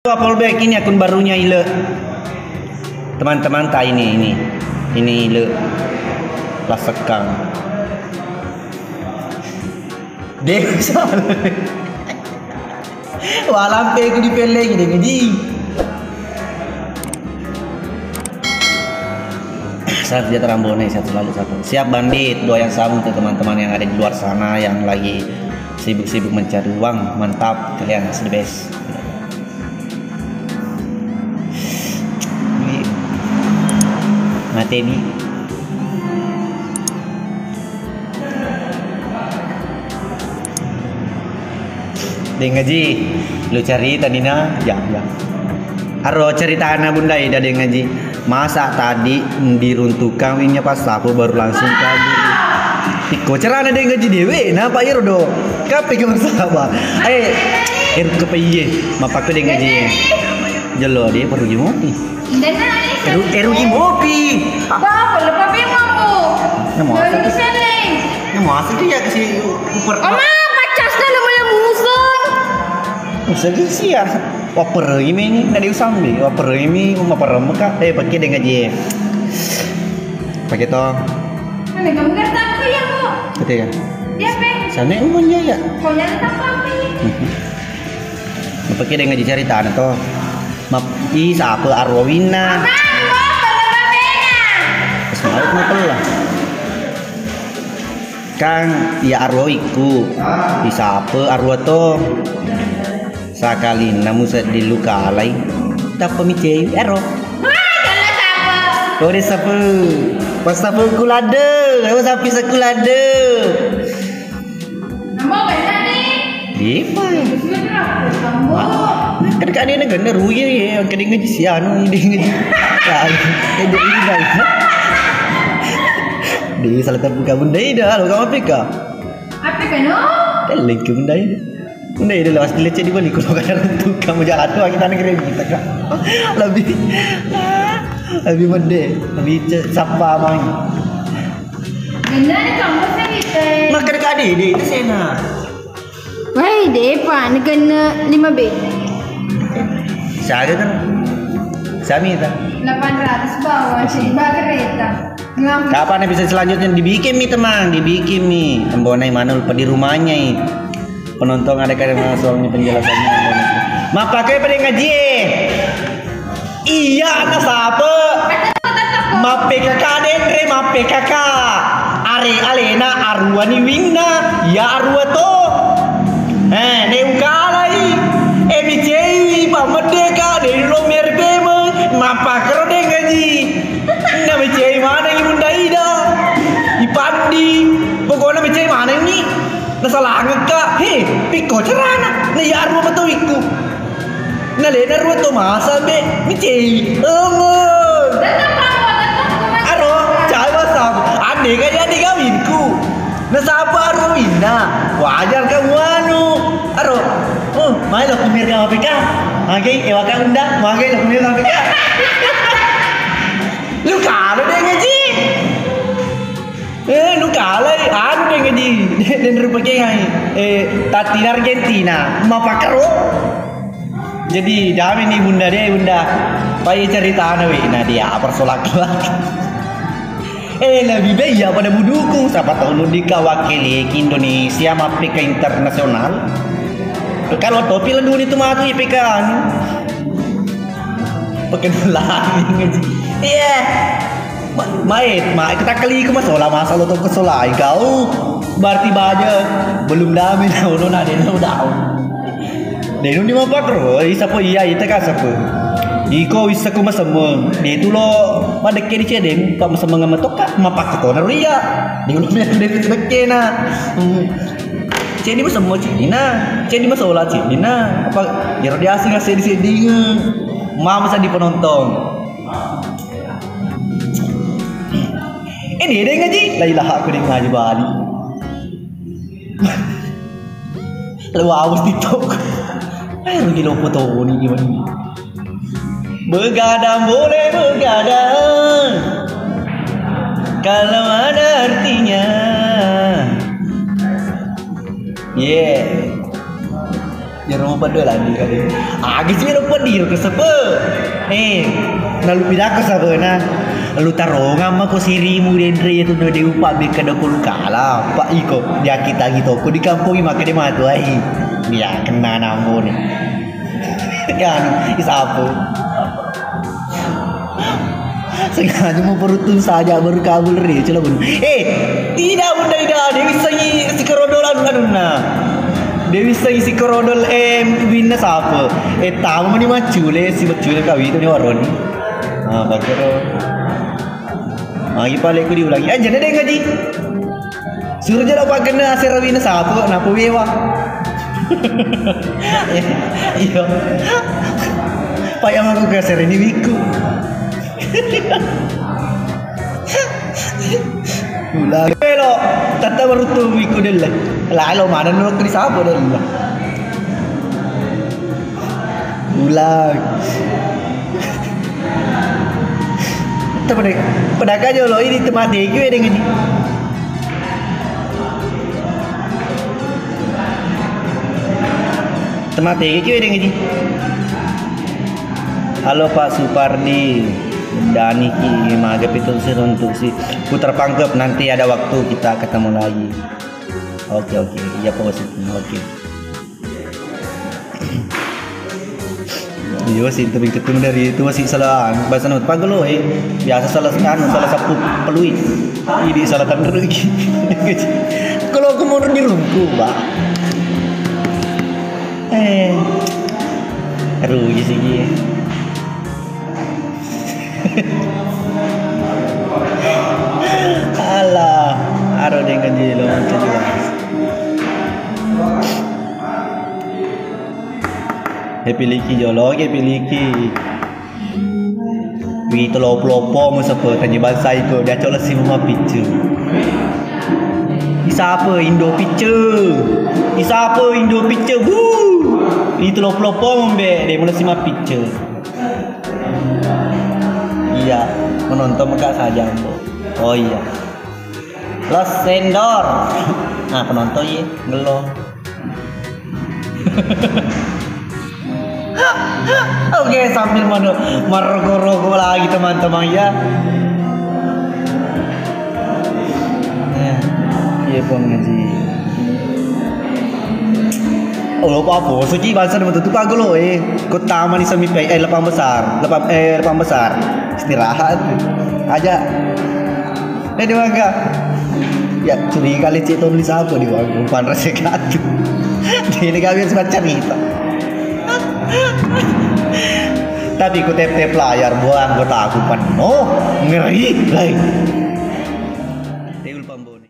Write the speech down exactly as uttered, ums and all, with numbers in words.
Follow back, ini akun barunya Ile. Teman-teman, ta ini, ini. Ini Ile. Lasekang. Desa. Walampe ku dipellengi deng Aji. Salam sejahtera Ambone, sehat selalu, satu. Siap, Bandit. Doa yang sama untuk teman-teman yang ada di luar sana yang lagi sibuk-sibuk mencari uang. Mantap, kalian the best. Mate ni. Deng Aji, lu carita ni na, ya, ya. Aro caritana Bunda Ida deng Aji. Masa tadi diruntuhkan winnya passapu baru langsung kabur. Iko carana deng Aji dewe, napa iro do? Kape ke bersama? Eh, ero kepe iye, mapakko deng Aji. Jelo de perlu jumoti. Indah na, eh, Eru, eru di mopi. Apa? Apa lepa memang, Bu? Nemu asal. Dari sana. Nemu asal dia ke si uper. Oma, pacasna nama yang musuh. Musuh ke sia. Waper ini, ini, nadi usambi. Waper ini, uma perem ka. Eh, pakai deng Aji. Pakai to. Mana kamu kata apa ya, Bu? Betul ya? Dia pe. Sana umumnya ya. Kau yang tak apa ini. Pakai deng Aji caritana to. Map-, i sape arwawinna. Apa? Apa? Apa? Apa? Terus mau mapella. Kang, iya arwawikku. I sape arwa to. Sakalinna musedding lukalai. Tappa micewi ero. Wah, kena sape. Ore sape. Pas sape kulade. Pas sapi sekulade. Namo benar nih. Dipa. Sudah, Sambo. Kan kak ini negara ruye ya, yang keding ngaji si anu, ini ngaji. Nah, ini ini dah. Di salah tempat kamu deh dah, lo kamu apa kah? Apa kah no? Teling ke bunda ini. Bunda ini lewas dileceh di balik kalau kadang tuh kamu jalan tuh kita negeri kita kak. Lebih lebih mede, lebih ce-, sapa mang. Benar kamu sih. Makan kade deh itu sena. Wai, depa, negana lima B. Siaga kan? Sami ta? Delapan ratus bawah, sih, bah kereta. Ngam- Kapan episode selanjutnya dibikin mi, temang? Dibikin mi. Embonai mana lupa di rumahnya, i. Penonton ada kali mana soalnya penjelasannya. Mappakai pada ngaji, eh. Iya, ana sape. Mappekaka denre, mappekaka. Are alena aruani winna, ya arua to. Eh, ne ukalai. Eh, micei, pameddeka, de lo merpeme, mappakero dengaji. Na micei maneng Bunda Ida. Ipandi. Pokokna micei manengi. Nasalangekka. He, pikko carana. Na ya arua matoikku. Nalena rua to masa be micei. Enge. Aro, cai masa. Ande ka jadi kawinku. Nasapa aro winna. Wajar ka muanu. Aro. Oh, mai lo kumir ka mapeka. Magai, ewa ka unda. Magai lo kumir ka mapeka. Lu kalo de ngaji. Eh, lu kalai, anu de ngaji. Den rupa kengai. Eh, tatti Argentina. Mapakaro. Jadi, dame ni Bunda de, Bunda. Pai ceritana we, na dia persolak-solak. Eh, lebih baik ya pada mudukung. Siapa tahu nu dikawakili ke Indonesia, mappeka internasional. Kalau topi leduni tu matu, ya peka anu. Pakai lagi ngaji. Iya. Ma-, maet, ma-, kita kali ke masola, masa lo tau kesola, kau. Berarti baja belum dame, nah, udah nak, dia udah. Denu di mapakro, eh, sapa iya, ita ka sapa? Iko wissa ku masemmeng. De tu lo madekke di cedeng, pa masemmeng mattokka, mapakko na ro iya. Di ulo me de dekke na. Hmm. Ceddi masemmeng ceddi na, ceddi masola ceddi na. Apa iro diaseng seddi-seddingeng. Mama sa di penonton. Ini de ngaji, la ilaha aku de ngaji bali. Lu aus TikTok. Eh, rugi lo foto ni gimana ni? Begadang boleh begadang. Kalau ada artinya. Yeah. Jero paddo lagi kali. Agi sih lo pedih ke sepe. Eh, nalu pindah ke sabena. Lu tarongang mako sirimu denre itu no dewa pak beka dokol kala. Pak iko diakit lagi toko di kampung maka dia matu ai. Ya kena nambo nih. Ya anu, isapu. Sengaja mau perutun saja baru kabur nih, coba pun. Eh, tidak bunda tidak, dia bisa ngi si kerodol anu anunna. Dia bisa ngi si kerodol eh winna sapa? Eh tamu mani macule si macule kawi itu ni waroni. Ah, bakero. Ah, ipale ku diulangi. Eh, jadi deh ngaji. Suruh jalo pakkenna asera wina sapu kok napu wewa. Iya. Pak yang aku geser ini wiku. Ulah. Pelo, tata baru tu wiku delle. Lalo mana nurut di sapu delle. Ulang. Pada pada aja lo ini tempat deki dengan ini. Tempat deki dengan ini. Halo Pak Supardi, Dani ki maga pitung sir untuk si putar pangkep, nanti ada waktu kita ketemu lagi. Oke oke, iya Pak Wasit. Oke. Iya sih, tapi ketemu dari itu masih salah bahasa nama pagelo eh. Biasa salah anu, salah sapu pelui. Ini salah tanah lagi. Kalau aku mau di rumahku, Pak. Eh, rugi sih. Alah, aro dengan jelo macam tu. Happy Liki jolo, Happy Liki. Wi telopo-lopo mu sepe tanya bangsa iko dia cola si mama picu. Isapa Indo picu? Isapa Indo picu? Wuh. Wi telopo-lopo mu mbe dia mula si mama picu. Iya, menonton meka saja ambo. Oh iya. Los Sendor. Nah, penonton iya, ngelo. Oke, sambil mano- merogoh-rogoh lagi teman-teman ya. Ya, iya pun ngaji. Oh, apa? Suci bahasa nama tutup aku lo eh. Kota mana semi eh lapang besar, lapang eh lapang besar. Istirahat aja. Eh, di mangga. Ya, curiga lecek tau nulis apa di mangga. Umpan rasa katu. Ini kami harus baca cerita. Tapi ku tep-tep layar buang kota aku penuh. Ngeri, lain. Teul Pamboni.